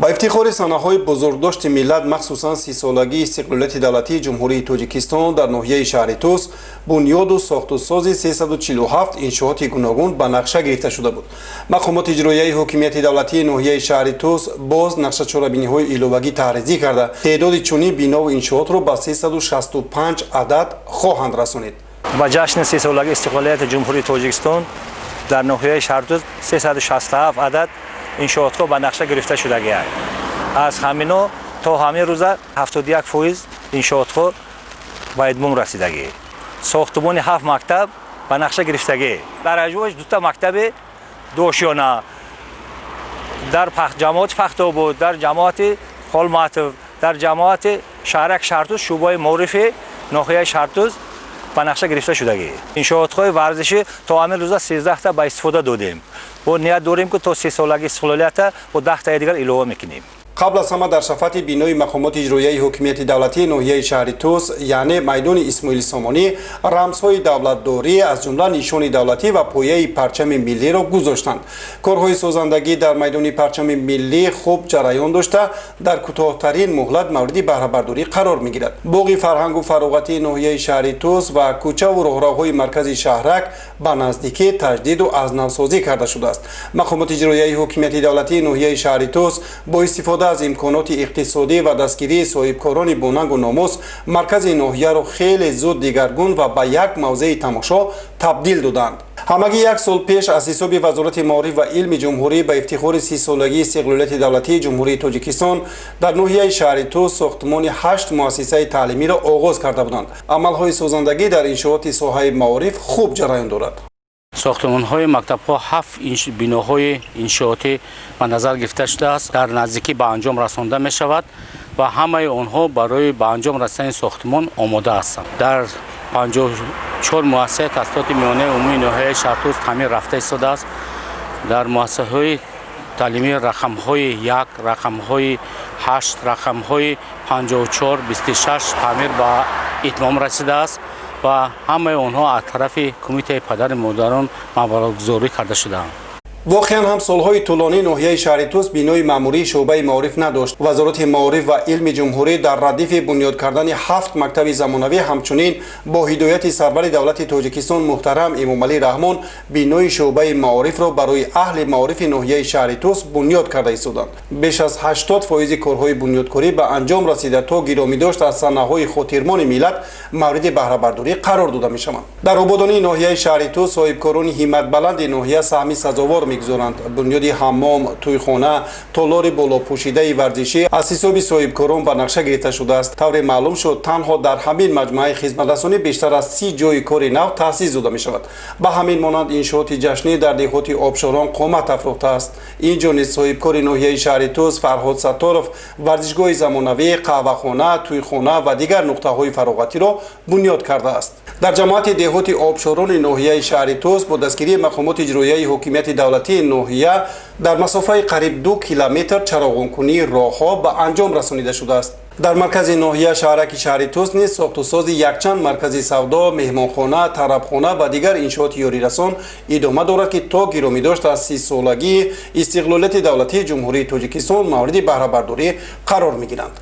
Ба ифтихори санаҳои бузургдошти миллат, махсусан 30-солагии истиқлолияти давлатии Ҷумҳурии Тоҷикистон, дар ноҳияи шаҳри Тӯс бунёду сохтусози 347 иншооти гуногун ба нақша гирифта шуда буд. Мақомоти иҷроияи ҳокимияти давлатии ноҳияи шаҳри Тӯс боз нақшачорабиниҳои иловагӣ таҳризӣ карда, теъдоди чунин бинову иншоотро ба 365 адад хоҳанд расонид. Ба ҷашни 30-солагии истиқлолияти Ҷумҳурии Тоҷикистон дар ноҳияи шаҳри Тӯс 367 адад иншоотҳо ба нақша гирифта шудагианд. Аз ҳамино то ҳамин рӯза 71% иншоотҳо ба итмом расидагӣ. Сохтумони ҳафт мактаб ба нақша гирифтагӣ, дар аҷвош дута мактаби дошёна дар ҷамоати Пахтобуд, дар ҷамоати Холматов, дар ҷамоати шаҳрак Шаҳртӯз, шӯъбаи маорифи ноҳияи Шаҳртӯз ба нақша гирифта шудагӣ. Иншоотҳои варзишӣ то ҳамин рӯза 13та ба истифода додем. Бо ният дорем, ки то 30-солагии истиқлолията бо 10таи дигар илова мекунем. Қабл аз ҳама дар шафати бинои мақомоти иҷроияи ҳокимияти давлатии ноҳияи шаҳри Тӯс, яъне майдони Исмоили Сомонӣ, рамзҳои давлатдорӣ, аз ҷумла нишони давлатӣ ва пояи парчами миллиро гузоштанд. Корҳои созандагӣ дар майдони парчами миллӣ хуб ҷараён дошта, дар кӯтоҳтарин муҳлат мавриди баҳрабардорӣ қарор мегирад. Боғи фарҳангу фароғатии ноҳияи шаҳри Тӯс ва кӯчаву роҳравҳои маркази шаҳрак ба наздикӣ таҷдиду аз навсозӣ карда шудааст. Мақомоти иҷроияи ҳокимияти давлатии ноҳияи шаҳри Тӯс бо истифода аз имконоти иқтисодӣ ва дастгирии соҳибкорони бонангу номус маркази ноҳияро хеле зуд дигаргун ва ба як мавзеи тамошо табдил доданд. Ҳамагӣ як сол пеш аз ҳисоби Вазорати маориф ва илми ҷумҳурӣ ба ифтихори 30-солагии истиқлолияти давлатии Ҷумҳурии Тоҷикистон дар ноҳияи шаҳри Тӯс сохтмони ҳашт муассисаи таълимиро оғоз карда буданд. Амалҳои созандагӣ дар иншооти соҳаи маориф хуб ҷараён дорад. Сохтмонҳои мактабҳо, ҳафт биноҳои иншоотӣ ба назар гирифта шудааст, дар наздикӣ ба анҷом расонда мешавад ва ҳамаи онҳо барои ба анҷом расидани сохтмон омода ҳастанд. Дар 54 муассисаи таҳсилоти миёнаи умумии ноҳияи Шаҳртӯз таъмир рафта истодааст. Дар муассисаҳои таълимии рақамҳои 1, рақамҳои 8, рақамҳои 54, 26 таъмир ба итмом расидааст ва ҳамаи онҳо аз тарафи кумитаи падари модарон маблағгузорӣ карда шудаанд. Воқеан ҳам, солҳои тӯлонӣ ноҳияи шаҳри Тӯс бинои маъмурии шӯъбаи маориф надошт. Вазорати маориф ва илми ҷумҳурӣ дар радифи бунёд кардани ҳафт мактаби замонавӣ, ҳамчунин бо ҳидояти сарвари давлати Тоҷикистон муҳтарам Эмомалӣ Раҳмон бинои шӯъбаи маорифро барои аҳли маорифи ноҳияи шаҳри Тӯс бунёд карда истоданд. Беш аз 80% корҳои бунёдкорӣ ба анҷом расида, то гиромидошт аз санаҳои хотирмони миллат мавриди баҳрабардорӣ қарор дода мешаванд. Дар ободонии ноҳияи шаҳри Тӯс соҳибкорони ҳимматбаланди ноҳия саҳми сазовор мегузоранд. Бунёди ҳаммом, тӯйхона, толори болопӯшидаи варзишӣ аз ҳисоби соҳибкорон ба нақша гирифта шудааст. Тавре маълум шуд, танҳо дар ҳамин маҷмӯаи хизматрасонӣ бештар аз 30 ҷойи кори нав таъсис дода мешавад. Ба ҳамин монанд иншооти ҷашнӣ дар деҳоти Обшорон қомат афрохтааст. Ин ҷо низ соҳибкори ноҳияи шаҳри Тӯс Фарҳод Сатторов варзишгоҳи замонавӣ, қаҳвахона, тӯйхона ва дигар нуқтаҳои фароғатиро бунёд кардааст. Дар ҷамоати деҳоти Обшорони ноҳияи шаҳри Тӯс бо дастгирии мақомоти иҷроияи ҳокимияти давлатии ноҳия дар масофаи қариб 2 километр чароғонкунии роҳҳо ба анҷом расонида шудааст. Дар маркази ноҳия, шаҳраки шаҳри Тӯс низ сохтусози якчанд маркази савдо, меҳмонхона, тарабхона ва дигар иншооти ёрирасон идома дорад, ки то гиромидошт аз 30-солагии истиқлолияти давлатии Ҷумҳурии Тоҷикистон мавриди баҳрабардорӣ қарор мегиранд.